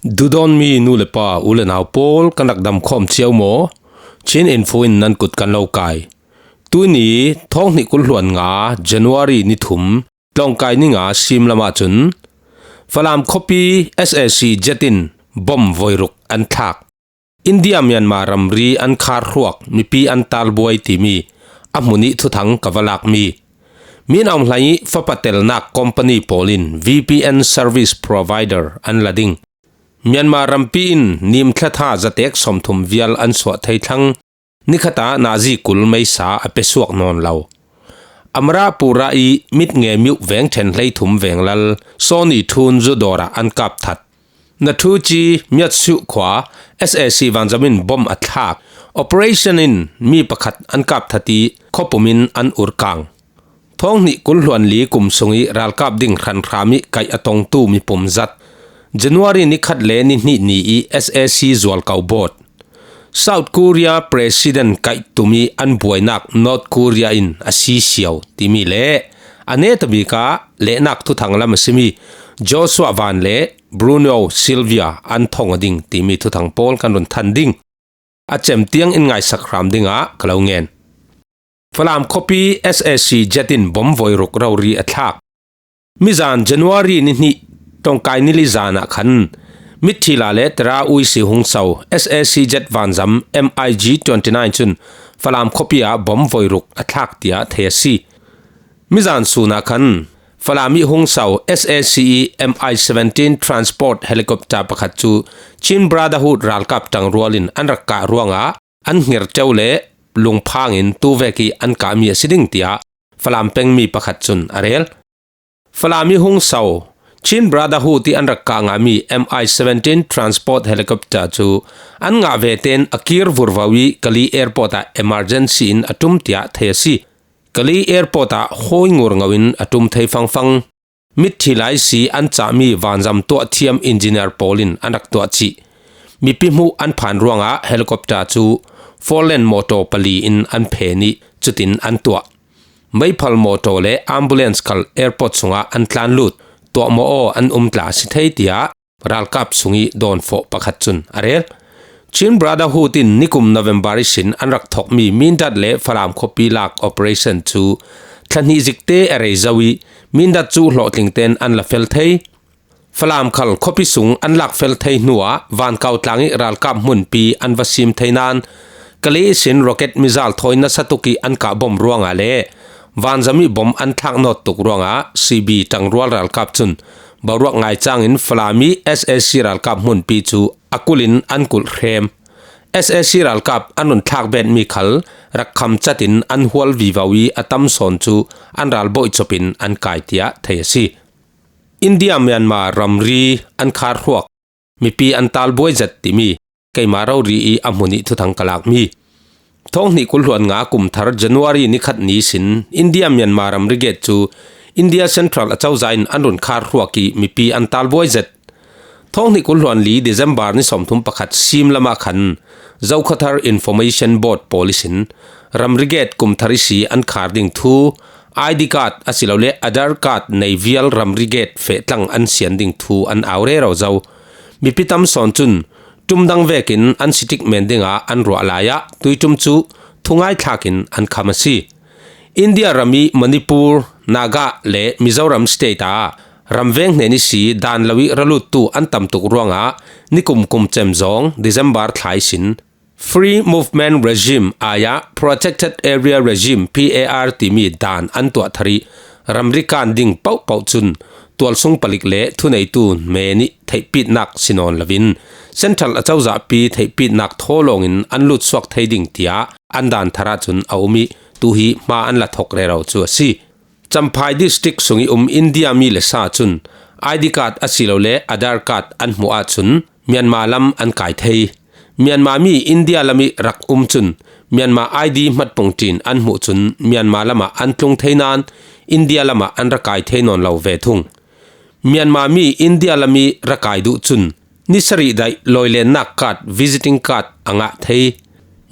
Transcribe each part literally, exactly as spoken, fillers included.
Dudawnmi nu le pa, u le nau pawl, kan rak dam khawm cio maw? Chin Info in nan kut kan lo kai. Tuni thawng hnih kul hluan nga January ni thum, tlawngkai ni nga sim lamah cun Falam khuapi S A C jet in bom voiruk an thlak. India Myanmar ramri an khar hruak, mipi an talbuai timi a hmu nih thuthang ka va lakmi. Min Aung Hlaing ih fapa telnak company pawl in V P N service provider an la ding. Myanmar rampi in nim thlatha zatek sawmthum vial an suah thei thlang, nikhatah nazi kul meisa a pesuak nawn lo. Amarapura ih mitnge miuh veng ṭhen hleithum venglal Sawni thun zu dawrah an kap that. Nathuchi Myatsuh khua S A C vanzam in bom a thlak. Operation in mi pakhat an kap that ih khuapum in an urkang. Thawng hnih kul hluan li kum sungih ralkap ding hranhram ih kaih a tongtu mipum zat January ni khat le ni hnih ni ih S A C zualko bawt. South Korea President kaih tum ih an buainak North Korea in a sisiau timi le a netabik ah lehnak thuthang lam a simi Joshua Van le Bruno Sylvia an thong aw ding timi thuthang pawl kan run than ding. A cem tiang in ngaisak hram dingah ka lo ngen. Falam khuapi S A C jet in bom voiruk rori a thlak. Mizan January ni hnih, tlawngkai ni li zan ah khan Mithila le Tara Uisi hung so S A C jet vanzam M I G twenty nine cun Falam khuapi ah bom voiruk a thlak tiah thei a si. Mizan sun ah khan Falam ih hung so S A C ih M I seventeen transport helicopter pakhat cu Chin Brotherhood ralkap ṭangrual in an rak kah ruangah an hngirṭeu le lungphang in tuvek ih an kahmi a si ding, tiah Falam pengmi pakhat cun a rel. Falam ih hung so Chin Brotherhood ih an rak kah ngahmi M I seventeen transport helicopter cu an ngah ve tein a kir vurvo ih Kalay Airport ah emergency in a ṭum tiah thei a si. Kalay Airport ah hawi ngurngo in a ṭum thei fangfang. Mithila ihsi an cahmi vanzam tuahthiam engineer pawl in an rak tuah cih. Mipi hmuh an phan ruangah helicopter cu four lane motor pali in an phen ih cutin an tuah. Meiphal motor le ambulance khal airport sungah an tlan lut. Tuah maw aw, an um tla a si thei, tiah ralkap sungih dawnfawh pakhat cun a rel. Chin Brotherhood in nikum November ihsin an rak thokmi Mindat le Falam khuapi lak operation cu thla hnih zikte a rei zo ih Mindat cu hlawhtling tein an la fel thei. Falam khal khuapi sung an lak fel thei hnuah Vankau tlang ih ralkap hmunpi an va sim thei nain Kalay ihsin rocket missile thawi nasa tuk ih an kah bom ruangah le vanzam ih bom an thlak nawt tuk ruangah C B ṭangrual ralkap cun boruak ngai cangin Falam ih S A C ralkap hmunpi cu a kulh in an kulh hrem. S A C ralkap an run thlak betmi khal rak kham catin an hual vivo ih a tam sawn cu an ralbawi cop in an kai, tiah thei a si. India Myanmar ramri an khar hruak, mipi an talbuai zet timi keimah rori ih a hmu nih thuthang ka lakmi. Thawng hnih kul hluan nga kum thar January ni khat ni ihsin India Myanmar ramri gate cu India Central acozah in an run khar hruak ih mipi an talbuai zet. Thawng hnih kul hluan li December ni sawmthum pakhat sim lamah khan Zokhawthar Information Board pawl ihsin ramri gate kum thar ihsi an khar ding thu, I D card asilole Aadhaar card nei vial ramri gate feh tlang an sian ding thu an au rero zo. Mipi tam sawn cun ṭum dang vekin an sitik men dingah an ruah lai ah tuiṭum cu thungai thlakin an kham a si. India ram ih Manipur, Naga le Mizoram state ah ram veng hnen ihsi dan lo ih ra luttu an tam tuk ruangah nikum kum cem zawng December thla ihsin Free Movement Regime ai ah Protected Area Regime, P A R, timi dan an tuah thar ih ramri kan ding pohpoh cun tualsung palik le thuneitu hme nih theihpitnak si nawn loin Central acozahpi theihpitnak thaw lawngin an lutsuak thei ding, tiah an dan thar ahcun a um ih tu hi hma an la thok rero cu a si. Champhai District sungih um India mi le sa cun I D card asilole Aadhaar card an hmuh ahcun Myanmar lam an kai thei. Myanmar mi India lam ih rak um cun Myanmar I D hmatpung ṭin an hmuh cun Myanmar lamah an tlung thei nain India lamah an ra kai thei nawn lo ve thung. Myanmar mi India lam ih ra kai duh cun ni sarih daih lawilennak card, visiting card, a ngah thei.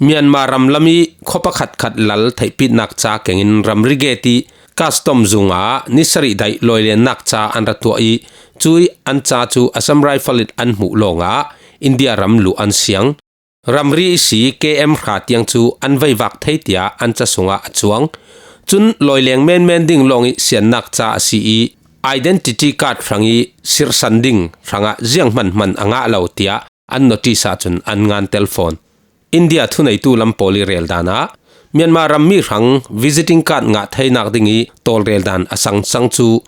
Myanmar ram lam ih khua pakhatkhat lal theihpitnak ca kengin ramri gate ih custom zung ah ni sarih daih lawilennak ca an ra tuah ih Cui an ca cu Assam Rifle in an hmuh lawngah India ram luh an siang. Ramri ihsi K M hra tiang cu an veivak thei tiah an ca sungah a cuang. Cun lawileng menmen ding lawng ih siannak ca a si ih identity card hrang ih sirsan ding hrangah zianghmanhman a ngah lo tiah an notice ahcun an ngan tel fawn. India thuneitu lam pawl ih rel dan ah Myanmar rammi hrang visiting card ngah theinak ding ih tawlrel dan a sang cang cu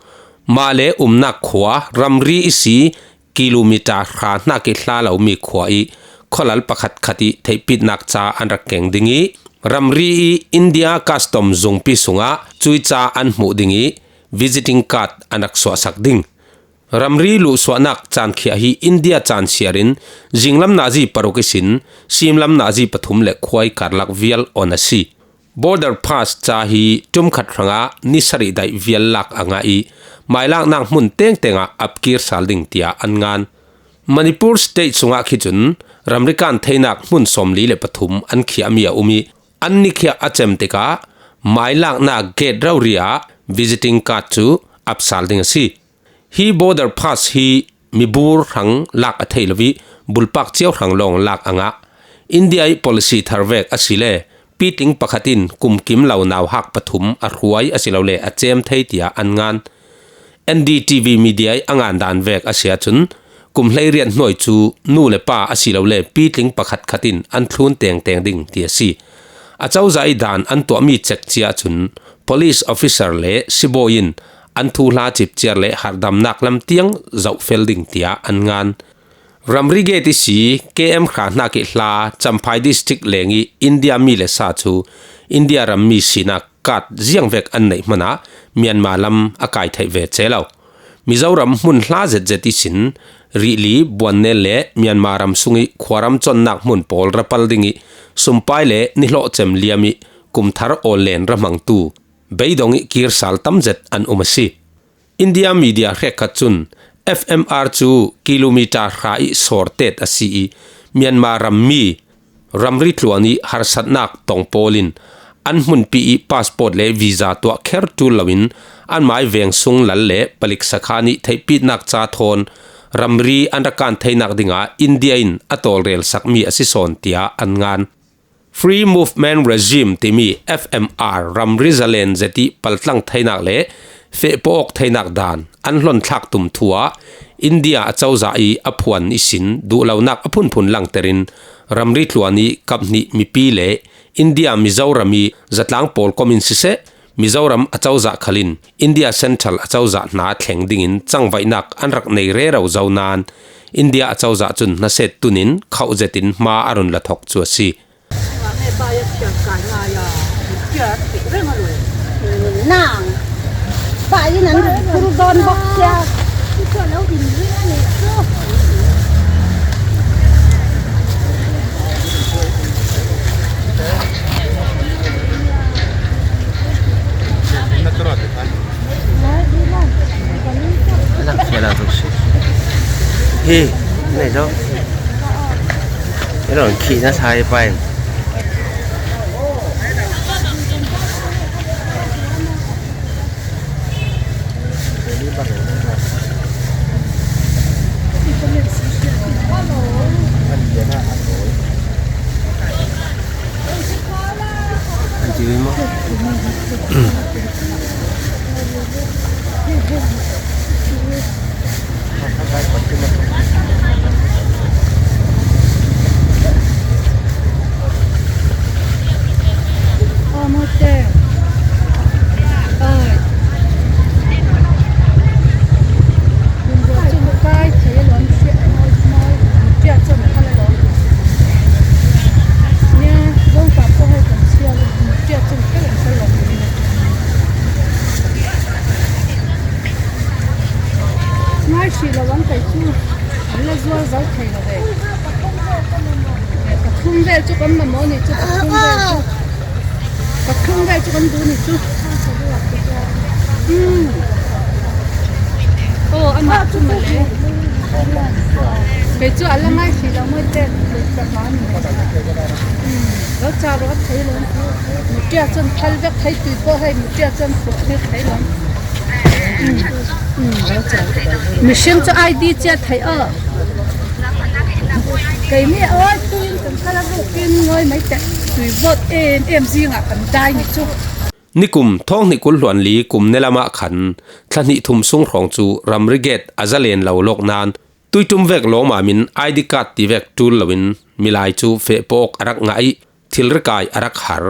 mah le umnak khua ramri ihsi kilometer hra hnak ih hla lomi khua ih khualal pakhat khat ih theihpitnak ca an rak keng ding ih ramri ih India custom zungpi sungah cui ca an hmuh ding ih visiting card an rak suahsak ding. Ramri luhsuahnak caan khiah hi India caan siar in zinglam nazi paruk ihsin simlam nazi pathum le khuai karlak vial on a si. Border pass ca hi ṭumkhat hrangah ni sarih daih vial lak a ngah ih mailaknak hmun tengtengah ap kir sal ding tiah an ngan. Manipur state sungah khi cun ramri kan theinak hmun sawmli le pathum an khiahmi a um ih an ni khiah a cem tikah mailaknak gate rori ah visiting card cu ap sal ding a si. Hi border pass hi mibur hrang lak a thei lo ih bulpak cio hrang lawng lak a ngah. India ih policy thar vek a si le pitling pakhat in kum kim lo nauhak pathum a hruai a si lo le a cem thei tiah an ngan. N D T V media ih a ngan dan vek a si ahcun kum hleiriat hnuai cu nu le pa a si lo le pitling pakhat khat in an thlun tengteng ding ti a si. Acozah ih dan an tuahmi cek cia ahcun police officer le sibawi in an thuhla cipciar le harhdamnak lam tiang zohfel ding tiah an ngan. Ramri gate ihsi K M hra hnak ih hla Champhai district leng ih India mi le sa cu India rammi sinak card ziangvek an neih hmanah Myanmar lam a kai theih ve ce lo. Mizoram hmun hla zetzet ihsin Rihli, Buannel le Myanmar ram sungih khuaram connak hmun pawl ra pal ding ih sumpai le nihlawh cem liam ih kumthar awllen ra hmangtu beidong ih kir sal tam zet an um a si. India media hrekkhat cun F M R cu kilometer hra ih sawrtet a si ih Myanmar rammi ramri tluan ih harsatnak tong pawl in an hmunpi ih passport le visa tuah kher ṭul loin anmai veng sung lal le palik sakhan ih theihpitnak ca thawn ramri an ra kan theinak dingah India in a tawlrel sakmi a si sawn tiah an ngan. Free Movement Regime timi F M R ramri zalen zet ih paltlang theinak le fehpawh awk theinak dan an hlonthlak tum thu ah India acozah ih a phuan ihsin duhlonak a phunphun langter in ramri tluan ih kap hnih mipi le India Mizoram ih zatlang pawl kom in siseh, Mizoram acozah khal in India Central acozah hna thleng dingin cangvaihnak an rak nei rero zo nain India acozah cun hnaset tun in khauh zetin hma a run la thok cu a si. Nang, pa in an run phur dawn bak cia. Hi, nei zo. Ilo khi na sai pai. An ti maw? Ngai si lo an kai cu, an la zuar zo thei lo ve. Pathum vel cu kan mamawh nih cu, pathum vel cu. Pathum vel cu kan duh nih cu. Hmm. Oh, amah cu mah le. Kei cu a la ngai si lo maw te. Hmm. Lo ca rawt thei lo. Mutia cun thal vek thei tui pawh hei, mutia cun pawh thei lo. Mihring chu I D chiat thei aw. Keini aw, tuin kan kal a bukin ngawi mai teh. Tui vot em em zingah kan dai ni chu. Nikum thawng hnih kul hluan li kum ne lamah khan thla hnih thum sung hrawng chu ramri gate a zalen lo lawk nan, Tuitum vek lawmam in I D card ti vek tul loin milai chu feh pawh awk a rak ngah ih, thilri kai a rak har.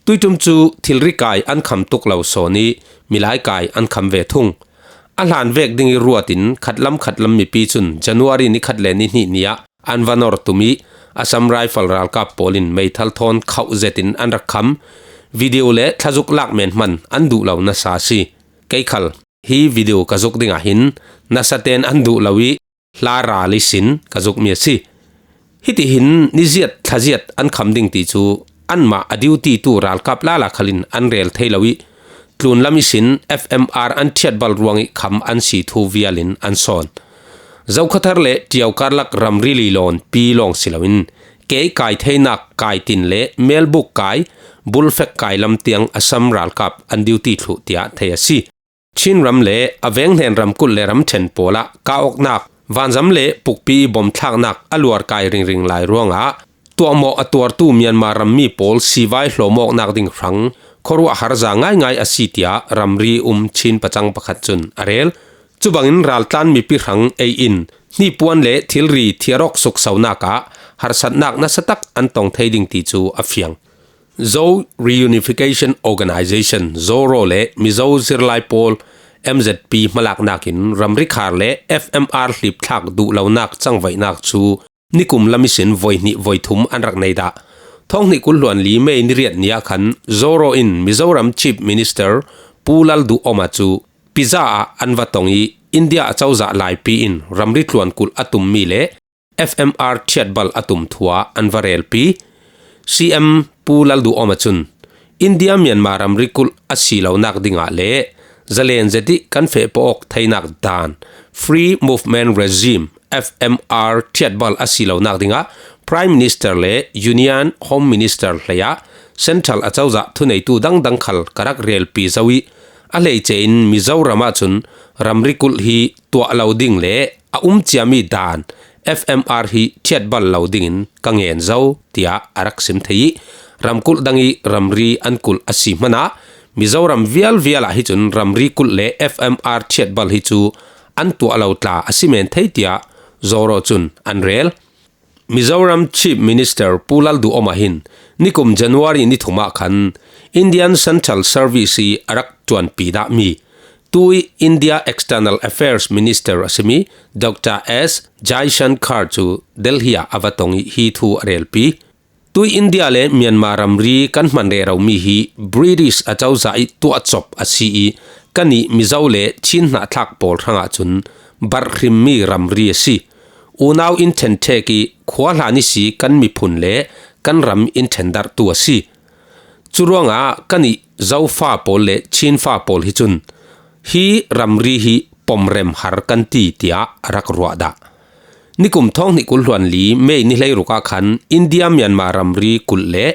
Tuitum cu thilri kai an kham tuk lo sawn ih, milai kai an kham ve thung. A hlan vek ding ih ruatin khatlam khatlam mipi cun January ni khat le ni hnih ni ah an va nor tum ih, Assam Rifle ralkap pawl in meithal thawn khauh zetin an rak kham. Video le thlazuk lak men hman an duh lo nasa a si. Kei khal hi video ka zuk dingah hin nasaten an duh lo ih, hla ral ihsin ka zukmi a si. Hitihin niziat thlaziat an kham ding ti cu anmah a duty tu ralkap lala khalin an rel thei lo ih, tlunlam ihsin F M R an ṭhiatbal ruangih kham an si thu vialin an sawn. Zokhawthar le Ṭiau karlak ramri lilawn pi lawng si loin, kei kai theinak kai tin le melbuk kai, bulfek kai lam tiang Assam ralkap an duty thluh tiah thei a si. Chin ram le a veng hnen ramkulh le ramṭhen pawlah kah awknak, vanzam le pukpi bawmthlaknak a luar kai ringring lai ruangah tuahmawh a tuartu Myanmar rammi pawl sivai hlawm awknak ding hrang khuaruahhar za ngaingai a si, tiah ramri um Chin pacang pakhat cun a rel. Cubangin raltlan mipi hrang ei in hnipuan le thilri thiar awk suksonak ah harsatnak nasatak an tong thei ding ti cu a fiang. Zo Reunification Organization, Zoro, le Mizo Zirlai Pawl, M Z P, hmalaknak in ramri khar le F M R hlipthlak duhlonak cangvaihnak cu nikum lam ihsin voi hnih voi thum an rak nei dah. Thawng hnih kul hluan li May ni riat ni ah khan Zoro in Mizoram Chief Minister Pu Lalduhoma cu pizza ah an va tong ih, India acozah laipi in ramri tluan kulh a tummi le F M R ṭhiatbal a tum thu ah an va relpi. C M Pu Lalduhoma cun India Myanmar ramri kulh a si lonak dingah le zalen zet ih kan feh pawh awk theinak dan, Free Movement Regime, F M R ṭhiatbal a si lonak dingah Prime Minister le Union Home Minister hleiah Central acozah thuneitu dangdang khal ka rak relpi zo ih, a hleice in Mizoram ahcun ramri kulh hi tuah lo ding le a um ciami dan F M R hi ṭhiatbal lo dingin ka ngen zo, tiah a rak sim thei ih, ramkulh dang ih ramri an kulh a si hmanah Mizoram vialvial ah hi cun ramri kulh le F M R ṭhiatbal hi cu an tuah lo tla a si men thei, tiah Zoro cun an rel. Mizoram Chief Minister Pu Lalduhoma hin nikum January ni thum ah khan Indian Central Service ih a rak ṭuanpi dahmi tui India External Affairs Minister a simi Doctor S Jaishankar cu Delhi ah a va tong ih hi thu a relpi. Tui India le Myanmar ramri kan hman reromi hi British acozah ih tuahcop a si ih, kannih Mizo le Chin hnahthlak pawl hrangah cun barhrimmi ramri a si. Unau in ṭhen ṭhek ih khua hlan ihsi kan miphun le kan ram in ṭhendarhtu a si. Curuangah kannih Zofa pawl le Chinfa pawl hi cun hi ramri hi pomrem har kan ti, tiah a rak ruah dah. Nikum thawng hnih kul hluan li May ni hleiruk ah khan India Myanmar ramri kulh le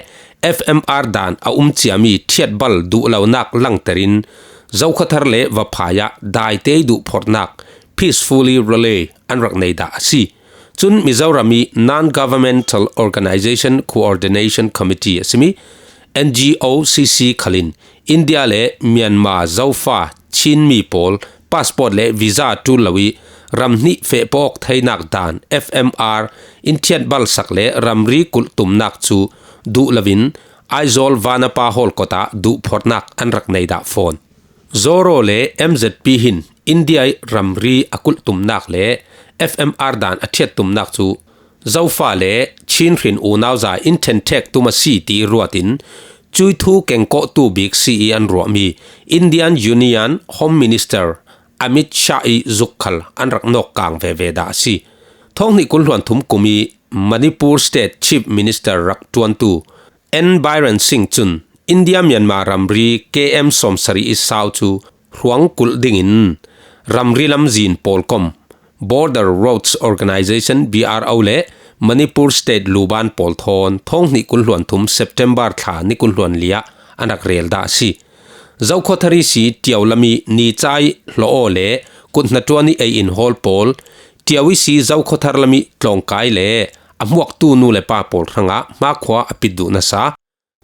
F M R dan a um ciami ṭhiatbal duhlonak langter in Zokhawthar le Vaphai ah daitei duhphorhnak, peacefully relay, an rak nei dah a si. Cun Mizoram ih Non-Governmental Organization Coordination Committee a simi N G O C C khalin India le Myanmar Zofa Chinmi pawl passport le visa ṭul lo ih ram hnih feh pawh awk theinak dan F M R in ṭhiatbal sak le ramri kulh tumnak cu duh loin Aizawl Vanapa hall kawt ah duhphorhnak an rak nei dah fawn. Zoro le M Z P hin India ih ramri a kulh tumnak le F M R dan a ṭhiat tumnak cu Zofa le Chin hrin unauza in ṭhen ṭhek tum a si ti ruatin cui thu kengkawhtu bik si ih an ruahmi Indian Union Home Minister Amit Shah ih zuk khal an rak nawk kang veve dah a si. Thawng hnih kul hluan thum kum ih Manipur State Chief Minister rak ṭuantu N Biren Singh cun India Myanmar ramri K M sawmsarih ih sau cu hruang kulh dingin ramri lamzin pawlkom Border Roads Organization, B R O, le Manipur State Luban pawl thawn thawng hnih kul hluan thum September thla ni kul hluan li ah an rak rel dah a si. Zokhawthar isi Tiau lami Ni Cai Hlaw Aw le Kut Hna Tuan i ei in hawl pawl, Tiau isi Zokhawthar lami Tlawngkai le a hmuaktu nu le pa pawl hrangah hmakhua a pit duh nasa.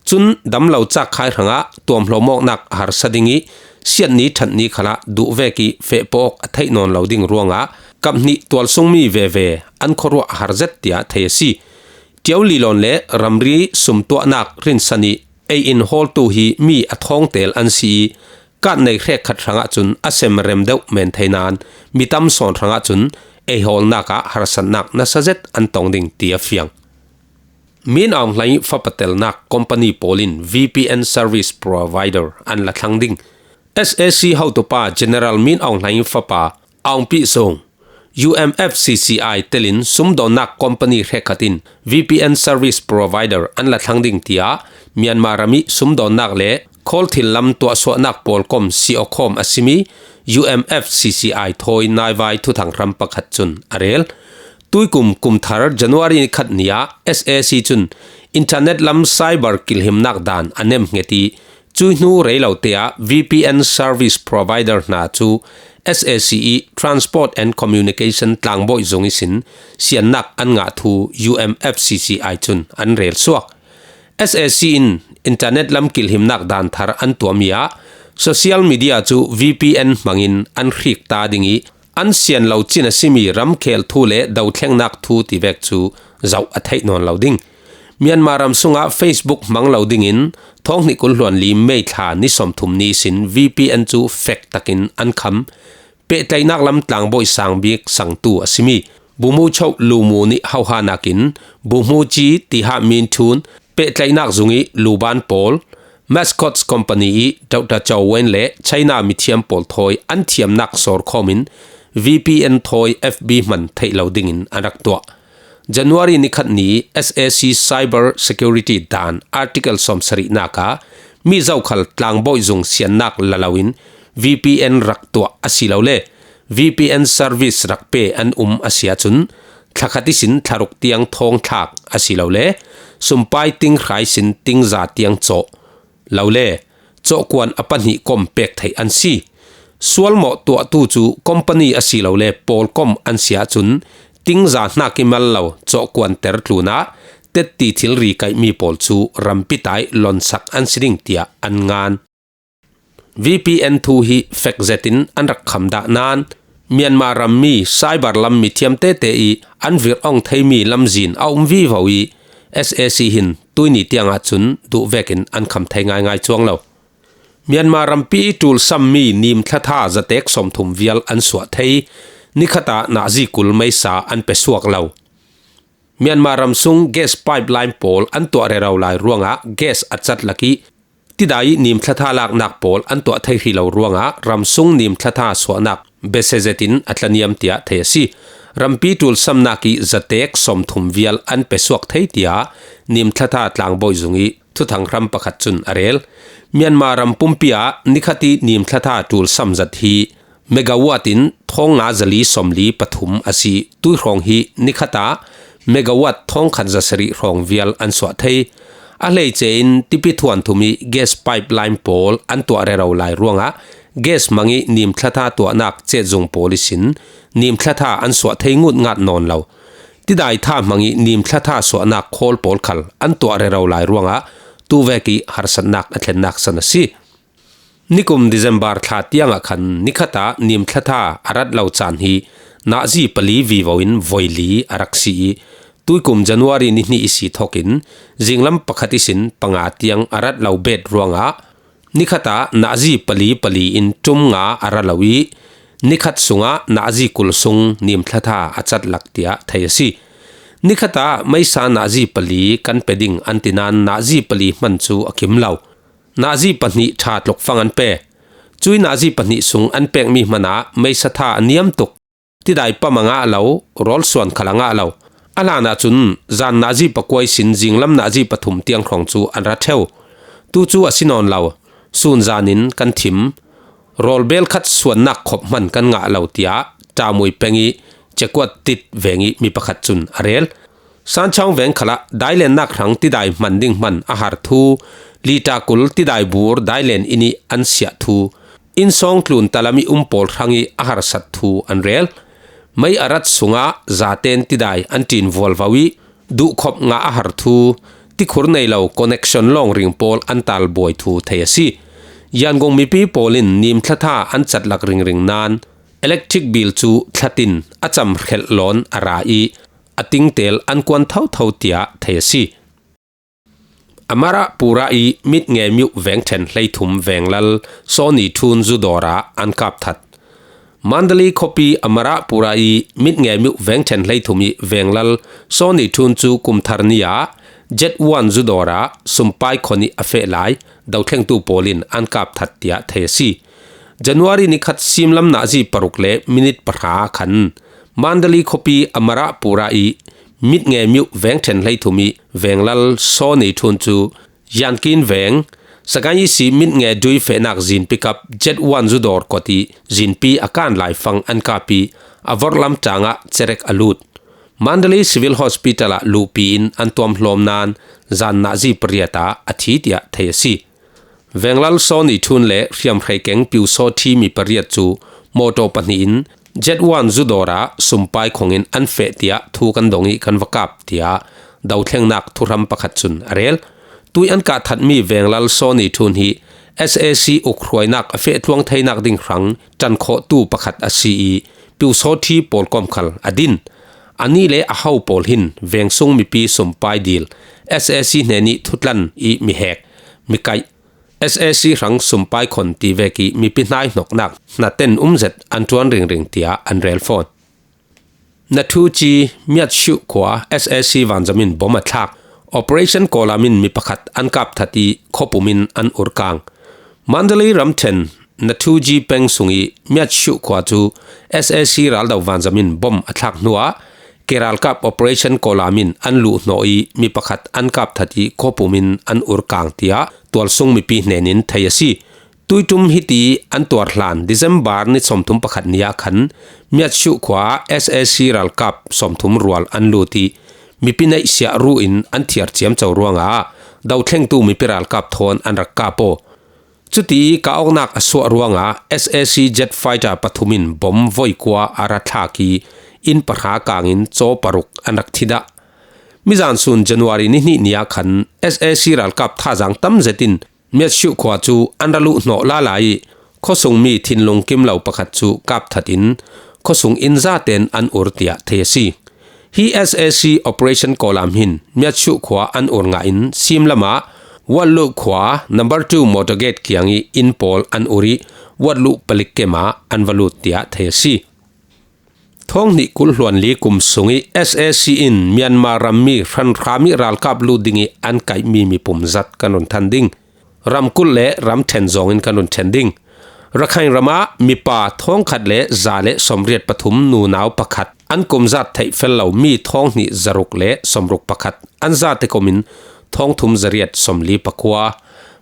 Cun damlo cakkhai hrangah tuamhlawmawknak a harsa ding i siatni ṭhatni khalah duh vek i feh pawh a theih nawn lo ding ruangah kap hnih tualsungmi veve an khuaruah a har zet tiah thei a si. Tiau lilawn le ramri sumtuahnak rinsan i ei in hawltu hi mi a thawngtel an si i, kat nei hrekkhat hrangah cun a sem rem deuh men thei nain mi tam sawn hrangah cun ei hawlnak ah harsatnak nasa zet an tong ding ti a fiang. Min Aung Hlaing fapa telnak company pawl in V P N service provider an la thlang ding. S A C hotupa General Min Aung Hlaing fapa Aung Pi Zong, U M F C C I telin sumdawnnak company hrekkhat in V P N service provider an la thlang ding tiah Myanmar ram i sumdawnnak le khawl thil lam tuahsuahnak pawlkom siawkhawm a simi U M F C C I thawi naivai thuthang hram pakhat cun a rel. Tuikum kum thar January ni khat ni ah S A C cun internet lam cyber kilhimnak dan a nemhnget i, cui hnu rei lo te ah V P N service provider hna cu S A C i Transport and Communication Tlangbawi Zung ihsin siannak an ngah thu U M F C C I cun an rel suak. S A C in internet lam kilhimnak dan thar an tuahmi ah social media cu V P N hmangin an hrik ta ding i, an sian lo cin a simi ramkhel thu le dothlengnak thu ti vek cu zoh a theih nawn lo ding. Myanmar ram sungah Facebook hmang lo dingin thawng hnih kul hluan li May thla ni sawmthum ni sin V P N cu fek takin an kham. Pehtlaihnak lam tlangbawi sang bik sangtu a simi Bumu Choh Lumu nih hoha nakin Bumu Ci Tiha Min Thun, pehtlaihnak zung i luban pawl, Mascots Company i Doctor Chow Wen le China mithiam pawl thawi an thiamnak sawrkhawm in V P N thawi F B hman theih lo dingin an rak tuah. January ni khat ni S A C Cyber Security dan Article sawmsarihnak ah mi zokhal tlangbawi zung siannak la loin V P N rak tuah asilole V P N service rak pe an um a si ahcun, thlakhat ihsin thlaruk tiang thawngthlak asilole sumpai ting hra ihsin tingza tiang cawh lole cawhkuan a pahnih kom pek theih an si. Sualmawh tuahtu cu company asilole pawlkom an si ahcun, tingza hnak i mal lo cawhkuanter tlunah tetti thilri kaihmi pawl cu rampi tai lonsak an si ding tiah an ngan. V P N thu hi fek zetin an rak kham dah nain, Myanmar rammi cyber lam mithiam tete i an virh ong theimi lamzin a um vivo i, S A C hin tuini tiangah cun duh vekin an kham thei ngaingai cuang lo. Myanmar rampi i ṭul sammi nim thlatha zatek sawmthum vial an suah thei. Nikhat ah nazi kul meisa an pe suak lo. Myanmar ram sung gas pipeline pawl an tuah rero lai ruangah gas a cat lak i, tidai nim thlatha laknak pawl an tuah thei hrih lo ruangah ram sung nim thlatha suahnak besezetin a tlaniam tiah thei a si. Rampi ṭul samnak i zatek sawmthum vial an pe suak thei tiah nim thlatha tlangbawi zung i thuthang hram pakhat cun a rel. Myanmar ram pumpi ah nikhat i nim thlatha ṭul sam zat hi megawatt in thawng nga zali sawmli pathum a si. Tui hrawng hi nikhat ah megawatt thawngkhat zasarih hrawng vial an suah thei. A hleice in tipi thuanthum i gas pipeline pawl an tuah rero lai ruangah gas hmang i nim thlatha tuahnak cetzung pawl ihsin nim thlatha an suah thei ngut ngat nawn lo. Tidai tha hmang i nim thlatha suahnak khawl pawl khal an tuah rero lai ruangah tuvek i harsatnak a thlennak san a si. Nikum December thla tiangah khan nikhat ah nim thlatha a rat lo caan hi nazi pali vivo in voi li a rak si i, tuikum January ni hnih i si thokin zinglam pakhat ihsin panga tiang a rat lo bet ruangah nikhat ah nazi pali pali in ṭum nga a ra lo i, nikhat sungah nazi kul sung nim thlatha a cat lak tiah thei a si. Nikhat ah meisa nazi pali kan pe ding an ti nain nazi pali hman cu a kim lo. Nazi pahnih ṭha tlukfang an pe. Cui nazi pahnih sung an pekmi hmanah meisa tha a niam tuk. Tidai pam a ngah lo, rawl suan khal a ngah lo. A hlan ahcun zan nazi pakua ihsin zinglam nazi pathum tiang hrawng cu an ra ṭheu. Tu cu a si nawn lo. Sun zan in kan thim. Rawl bel khat suannak khop hman kan ngah lo, tiah Ṭamui peng i Cekuat Tit veng i mi pakhat cun a rel. Sanchang veng khalah dailennak hrang tidai hman ding hman a har thu, lita kul tidai bur dailen inn ih an siah thu, innsawng tlun talam ih um pawl hrang ih a harsat thu an rel. Mei a rat sungah zaten tidai an ṭin vualvo ih, duhkhop ngah a har thu, tikhur nei lo connection lawng ring pawl an talbuai thu thei a si. Yangon mipi pawl in nim thlatha an catlak ringring nain electric bill cu thlatin a cam hrelh lawn a ra ih, a tingtel an kuan thotho tiah thei a si. Amarapura ih Mitnge Myo veng ṭhen hleithum venglal Sawni Ṭhun zu dawr ah an kap that. Mandalay khuapi Amarapura ih Mitnge Myo veng ṭhen hleithum ih venglal Sawni Ṭhun cu kum thar ni ah Jet One zu dawr ah sumpai khon ih a feh lai dothlengtu pawl in an kap that tiah thei a si. January ni khat simlam nazi paruk le minit pahra khan Mandalay khuapi Amarapura ih Mitnge Myo veng ṭhen hleithum ih venglal Sawni Ṭhun cu Yankin veng, Sagaing ihsi Mitnge dui fehnak zin pickup Jet One zu dawr kot ih zinpi a kan laifang an kap ih a vorhlam ṭangah cerek a lut. Mandalay Civil Hospital ah luhpi in an tuamhlawm nain zan nazi pariat ah a thi tiah thei a si. Venglal Sawni Ṭhun le hriamhrei keng Pyusawṭhi mi pariat cu mawtaw pahnih in Jet One zu dawr ah sumpai khong in an feh tiah thu kan dong ih kan va kap tiah dothlengnak thuhram pakhat cun a rel. Tui an kah thatmi venglal Sawni Ṭhun hi SAC ukhruainak a feh tluang theinak ding hrang ṭankhawhtu pakhat a si ih Pyusawṭhi pawlkom khal a din. Anih le a ho pawl hin veng sung mipi sumpai dil SAC hnenih thutlan ih mi hek, mi kaih, SAC hrang sumpai khon ti vek ih mipi hnaihnoknak hnaten um zet an ṭuan ringring tiah an rel fawn. Nathuchi Myatshuk khua SAC vanzam in bom a thlak. Operation Kawlam in mi pakhat an kap that ih khuapum in an urkang. Mandalay ramṭhen Nathuchi peng sung ih Myatshuk khua cu SAC raldo vanzam in bom a thlak hnuah ke ralkap Operation Kawlam in an luhhnawh ih mi pakhat an kap that ih khuapum in an urkang tiah tualsung mipi hnenin thei a si. Tuiṭum hiti an tuar hlan December ni sawmthum pakhat ni ah khan Myatshuk khua SAC ralkap sawmthum rual an lut ih mipi neihsiah ruh in an thiar ciamco ruangah dothlengtu mipi ralkap thawn an rak kap aw. Cuti kah awknak a suah ruangah SAC jet fighter pathum in bom voi kua a ra thlak ih inn pahra kangin caw paruk an rak thi dah. Mizan sun January ni hnih ni ah khan SAC ralkap thazaang tam zetin Myatshuk khua cu an ra luhhnawh lala ih khuasungmi thinlung kim lo pakhat cu kap that in khuasung inn zaten an ur tiah thei a si. Hi SAC Operation Kawlam hin Myatshuk khua an ur ngah in simlam ah Watluh khua number two motor gate kiang ih inn pawl an ur ih Watluh palik kem ah an va lut tiah thei a si. Thawng hnih kul hluan li kum sung ih SAC in Myanmar rammi hranhram ih ralkap lut ding ih an kaihmi mipum zat kan run than ding. Ramkulh le ramṭhen zawngin kan run ṭhen ding. Rakhine ram ah mipa thawngkhat le za le sawmriat pathum, nunau pakhat, an kum zat theih fel lo mi thawng hnih zaruk le sawmruk pakhat, an zate kom in thawngthum zariat sawmli pakua.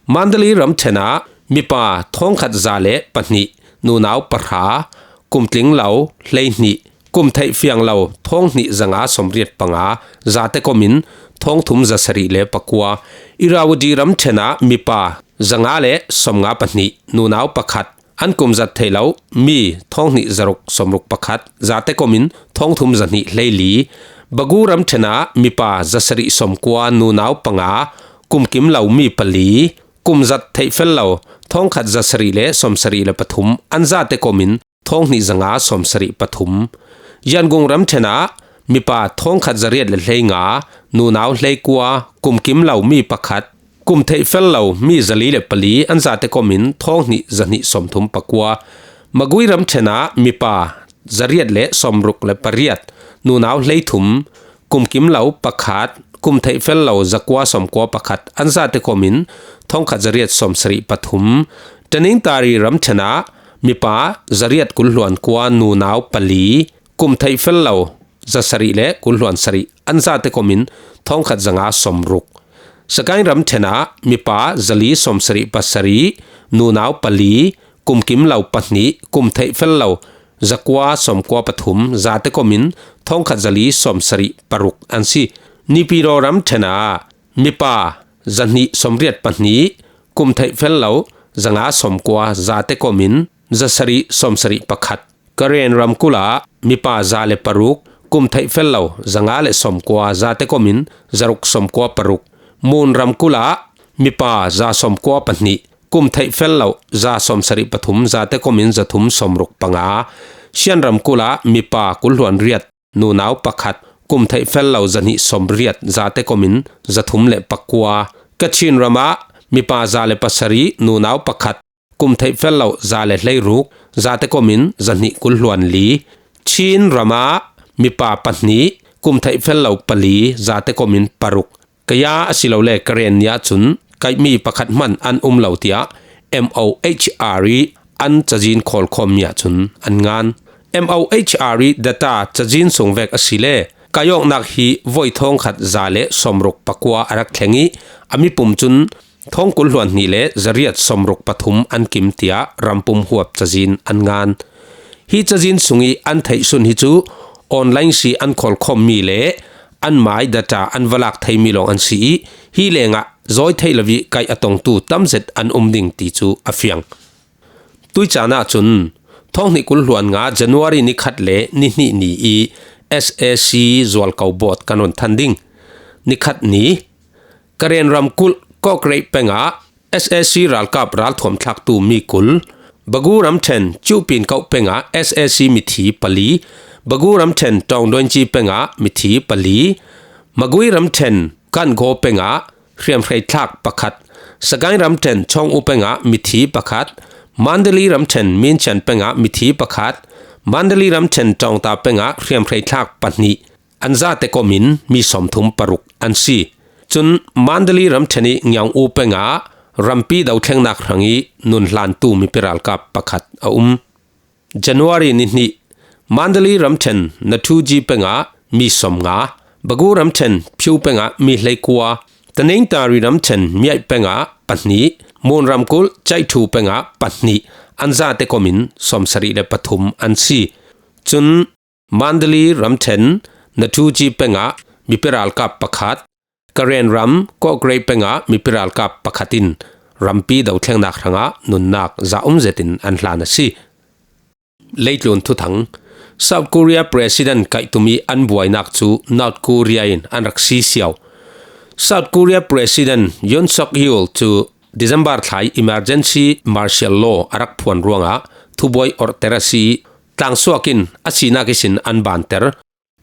Mandalay ramṭhen ah mipa thawngkhat za le pahnih, nunau pahra, kum tling lo hleihnih, kum theih fiang lo thawng hnih zanga sawmriat panga, zate kom in thawngthum zasarih le pakua. Irrawaddy ramṭhen ah mipa zanga le sawmnga pahnih, nunau pakhat, an kum zat theih lo mi thawng hnih zaruk sawmruk pakhat, zate kom in thawngthum zahnih hleili. Bagu ramṭhen ah mipa zasarih sawmkua, nunau panga, kum kim lo mi pali, kum zat theih fel lo thawngkhat zasarih le sawmsarih le pathum, an zate kom in thawng hnih zanga sawmsarih pathum. Yangon ramṭhen ah mipa thawngkhat zariat le hleinga, nunau hleikua, kum kim lo mi pakhat, kum theih fel lo mi zali le pali, an zate kom in thawng hnih zahnih sawmthum pakua. Magway ramṭhen ah mipa zariat le sawmruk le pariat, nunau hleithum, kum kim lo pakhat, kum theih fel lo zakua sawmkua pakhat, an zate kom in thawngkhat zariat sawmsarih pathum. Tanintharyi ramṭhen ah mipa zariat kul hluan kua, nunau pali, kum theih fel lo zasarih le kul hluan sarih, an zate kom in thawngkhat zanga sawmruk. Sagaing ramṭhen ah mipa zali sawmsarih pasarih, nunau pali, kum kim lo pahnih, kum theih fel lo zakua sawmkua pathum, zate kom in thawngkhat zali sawmsarih paruk an si. Naypyidaw ramṭhen ah mipa zahnih sawmriat pahnih, kum theih fel lo zanga sawmkua, zate komin zasarih sawmsarih pakhat. Karen ramkulh ah mipa za le paruk, kum theih fel lo zanga le sawmkua, zate komin zaruk sawmkua paruk. Mon ramkulh ah mipa za sawmkua pahnih, kum theih fel lo za sawmsarih pathum, zate komin zathum sawmruk panga. Shan ramkulh ah mipa kul hluan riat, nunau pakhat, kum theih fel lo zahnih sawmriat, zate komin zathum le pakua. Kachin ram ah mipa za le pasarih, nunau pakhat, kum theih fel lo za le hleiruk, zate komin zahnih kul hluan li. Chin ram ah mipa pahnih, kum theih fel lo pali, zate komin paruk. Kaya asilole Karen nih ahcun kaihmi pakhat hmanh an um lo tiah M O H R i an cazin khawlkhawmmi ahcun an ngan. M O H R i data cazin sung vek asile, kaihawknak hi voi thawngkhat za le sawmruk pakua a rak thleng i, a mipum cun thawng kul hluan hnih le zariat sawmruk pathum an kim tiah rampum huap cazin an ngan. Hi cazin sung i an theihsun hi cu online si an khawlkhawmmi le an mai data an va lak theimi lawng an si i, hi lengah zawi theih lo i kaih a tongtu tamzet an um ding ti cu a fiang. Tuicaan ahcun thawng hnih kul hluan nga January ni khat le ni hnih ni i S A C zualko bawt kan run than ding. Ni khat ni, Karen ramkulh Kawkreih peng ah S A C ralkap ralthuam thlaktu mi kul, Bagu ramṭhen Cuhpin kauh peng ah S A C mithi pali, Bagu ramṭhen Tawngdawnci peng ah mithi pali, Magui ramṭhen Kangaw peng ah hriamhreithlak pakhat, Sagaing ramṭhen Chawng U peng ah mithi pakhat, Mandalay ramṭhen Minchan peng ah mithi pakhat, Mandalay ramṭhen Tawngta peng ah hriamhreithlak pahnih, an zate komin mi sawmthum paruk an si. Cun Mandalay ramṭhen i Ngiang U peng ah rampi dothlengnak hrang i nun hlantu mipi ralkap pakhat a um. January ni hnih, Mandalay ramṭhen Nathuji peng ah mi sawmnga, Bagu ramṭhen Phiu peng ah mi hleikua, Tanintharyi ramṭhen Miaih peng ah pahnih, Mon ramkulh Caithu peng ah pahnih, an zate komin sawmsarih le pathum an si. Cun Mandalay ramṭhen Nathuji peng ah mipi ralkap pakhat, Karen ram Kawkreih peng ah mipi ralkap pakhat in rampi dothlengnak hrangah nunnak za um zetin an hlan a si. Leitlun thuthang. South Korea President kaihtum i an buainak cu North Korea in an rak sisiau. South Korea President Yoon Suk Yeol cu December thla i emergency martial law a rak phuan ruangah thubuai orhter a si i, tlangsuak in a sinak ihsin an banter.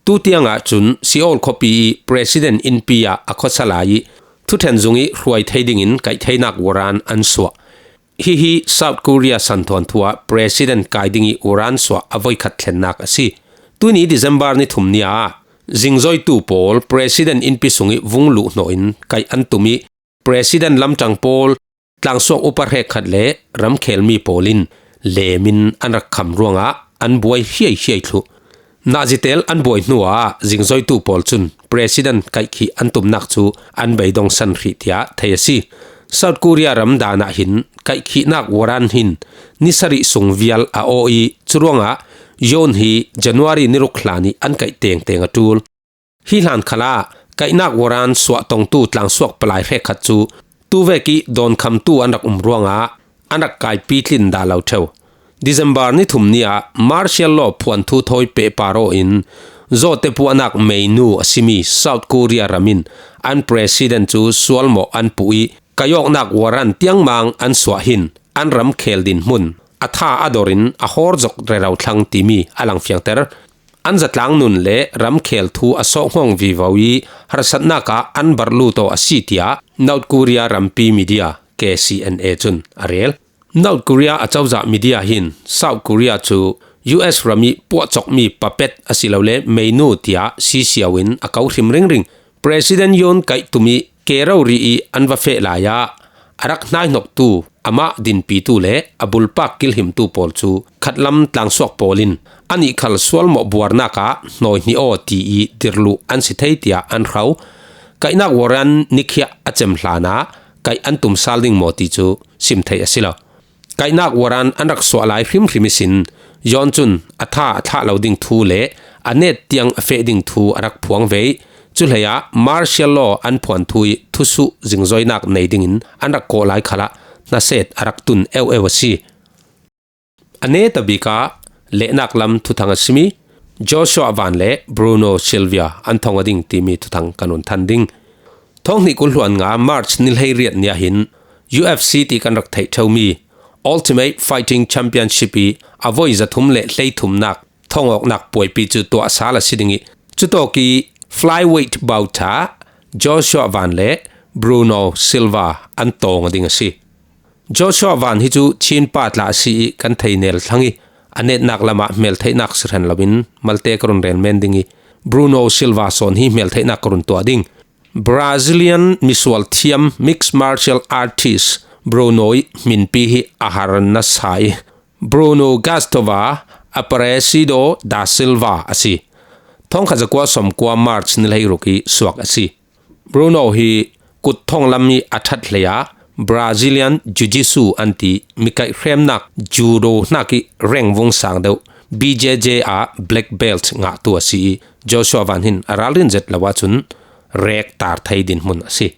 Tutiang ahcun Seoul khuapi i President innpi ah a khuasa lai i thuṭhen zung i hruai thei dingin kaihtheinak warrant an suah. Hihi South Korea santhawn thu ah President kai ding i warrant suah a voikhat thlennak a si. Tuni December ni thum ni ah zingzoitu pawl President innpi sung i vung luh hnawh in kaih an tum i, President lamṭang pawl tlangsuak upa hrekkhat le ramkhelmi pawl in lem in an rak kham ruangah an buai hiaihiai thluh. Nazitel an buai hnuah zingzoitu pawl cun President kaihkhih an tumnak cu an beidong san hrih tiah thei a si. South Korea ram dan ah hin kaihkhihnak warrant hin ni sarih sung vial a aw i, curuangah Yoon hi January ni ruk hlan i an kaih tengteng a ṭul. Hi hlan khalah kaihnak warrant suah tongtu tlangsuak palai hrekkhat cu tuvek i dawnkhamtu an rak um ruangah an rak kaipi tlin dah lo ṭheu. December ni thum ni ah martial law phuanthu thawi pehpar aw in zawte puahnak meinu a simi South Korea ram in an president cu sualmawh an puh i, kaihawknak warrant tiangmang an suah hin an ramkhel dinhmun a tha a dor in a hor zok rero thlang timi a langfiangter. An zatlang nun le ramkhel thu a sawhhong vivo i harsatnak ah an barh lut aw a si, tiah North Korea rampi media K C N A cun a rel. North Korea acozah media hin South Korea cu U S ram i puahcawkmi puppet asilole meinu tiah sisiau in a ko hrim ringring. President Yoon kaihtum i ke rori i an va feh lai ah a rak hnaihnoktu, amah dinpitu le a bulpak kilhimtu pawl cu khatlam tlangsuak pawl in anih khal sualmawh buarnak ah hnawi hnih aw ti i dirluh an si thei tiah an hro. Kaihnak warrant nikhiah a cem hlan ah kaih an tum sal ding maw ti cu sim theih a si lo. Kaihnak warrant an rak suah lai hrimhrim ihsin Yoon cun a tha a thlah lo ding thu le a net tiang a feh ding thu a rak phuang ve i, Chuleiah martial law an phuan thu ih thusuh zingzoinak nei dingin an rak kawh lai khalah naset a rak tun eueu a si. A netabik ah lehnak lam thuthang a simi Joshua Van le Bruno Silva an thong a ding timi thuthang kan run than ding. Thonghnih kul hluan nga March ni hleiriat ni ah hin U F C ti kan rak theih ṭheumi Ultimate Fighting Championship ih a voi zathum le hleithumnak thongawknak puaipi cu tuahsal a si ding ih, cutawk ih flyweight bout ah Joshua Van le Bruno Silva an tawng a ding a si. Joshua Van hi cu Chin pa tla a si ih kan thei nel thlang ih, a netnak lamah hmeltheihnak si hran loin malte ka run rel men ding ih, Bruno Silva sawn hi hmeltheihnak ka run tuah ding. Brazilian misual thiam mixed martial artist Bruno ih hminpi hi a har nasa ih, Bruno Gastova Aparecido da Silva a si. Thongkhat zakua sawmkua March ni hleiruk ih suak a si. Bruno hi kut thonglam ih a ṭhat hleiah Brazilian Jiu-Jitsu an ti mi kaihhremnak judo hnak ih rengvung sang deuh B J J ah black belt ngahtu a si ih Joshua Van hin a ralrin zet lo ahcun rek tar thei dinhmun a si.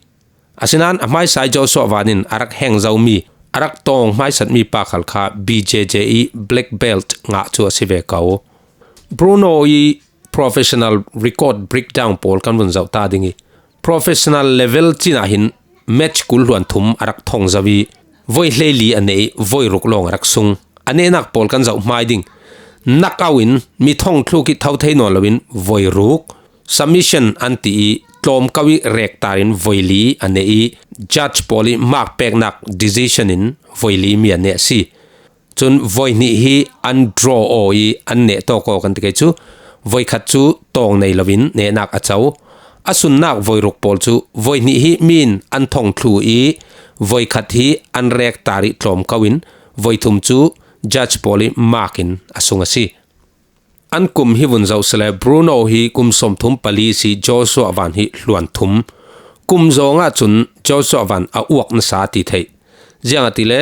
Asinain a hmaisa ih Joshua Van in a rak heng zomi, a rak tawng hmaisatmi pa khal kha B J J ih black belt ngah cu a si ve ko. Bruno ih professional record breakdown pawl kan vun zoh ta ding ih, professional level cin ah hin match kul hluan thum a rak thong zo ih, voi hleili a neih ih, voi ruk lawng a rak sung. A nehnak pawl kan zoh hmai ding. Knockout in mi thong thluk ih tho thei nawn loin voi ruk. Submission an ti ih tlawmko ih rektar in voi li a neih ih, judge pawl ih mark peknak decision in voi li mi a neh a si. Cun voi hnih hi an draw aw ih an neh tawk aw kan ti kei cu, voi khat cu tawng nei loin nehnak a co. A sunnak voi ruk pawl cu voi hnih hi mi in an thong thlu ih voi khat hi an rektar ih tlawmko in voi thum cu judge pawl ih mark in a sung a si. An kum hi vun zoh sile Bruno hi kum sawmthum pali si Joshua Van hi hluan thum. Kum zawng ahcun Joshua Van a uak nasa ti theih. Ziangahtile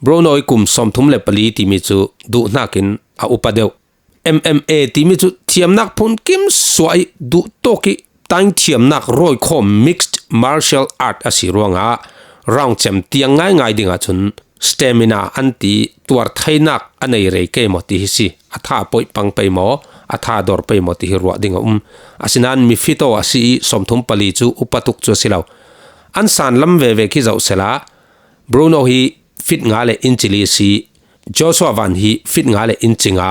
Bruno ih kum sawmthum le pali timi cu duh hnakin a upa deuh. M M A timi cu thiamnak phun kim suah ih duh tawk ih taing thiamnak rawikhawm mixed martial art a si ruangah round cem tiang ngaingai ding ahcun stamina an ti tuar theinak a nei rei ke maw ti hi si. A tha a poih pang pei maw, a tha a dor pei maw ti hi ruah ding a um. Asinain mi fit aw a si ih sawmthum pali cu upa tuk cu a si lo. An san lam veve khi zoh sela Bruno hi fit nga le inci li a si. Joshua Van hi fit nga le inci nga.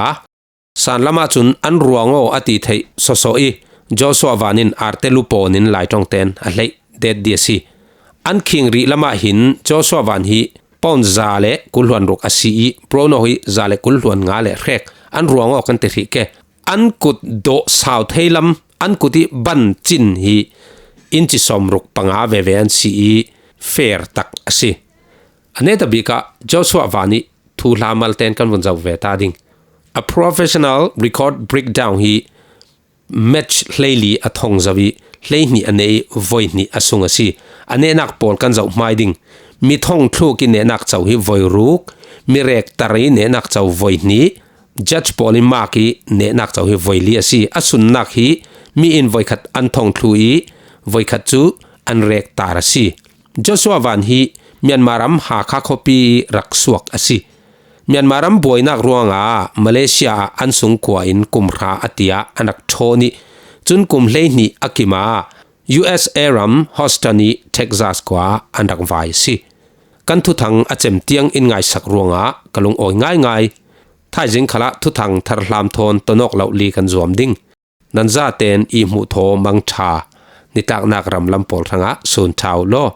San lam ahcun an ruang aw a ti theih sawsawh ih Joshua Van in arte lupawn in laiṭong tein a hleih det di a si. An khing rih lamah hin Joshua Van hi pound za le kul hluan ruk a si ih Bruno hi za le kul hluan nga le hrek. An ruang aw kan ti hrih ke. An kut dawh sau thei lam, an kut ih ban cin hi inci sawmruk panga veve an si ih fair tak a si. A netabik ah Joshua Van ih thuhla malten kan vun zoh ve ta ding. A professional record breakdown hi match hleili a thong zo ih hleihnih a neih ih voi hnih a sung a si. A nehnak pawl kan zoh hmai ding. Mi thong thluk ih nehnak co hi voi ruk, mi rektar ih nehnak co voi hnih, judge pawl ih mark ih nehnak co hi voi li a si. A sunnak hi mi in voi khat an thong thlu ih voi khat cu an rektar a si. Joshua Van hi Myanmar ram Hakha khuapi ih rak suak a si. Myanmar ram buainak ruangah Malaysia ah an sungkua in kum hra a tiah an rak ṭhawn ih cun kum hleihnih a kim ah U S A ram Houston ih Texas khua ah an rak vai a si. Kan thuthang a cem tiang in ngaisak ruangah ka lungawi ngaingai. Thaizing khalah thuthang tharhlam thawn tonawk loh li kan zuam ding. Nan zaten ih hmuh thaw mangṭha nitlaknak ram lam pawl hrangah sun ṭha uh law.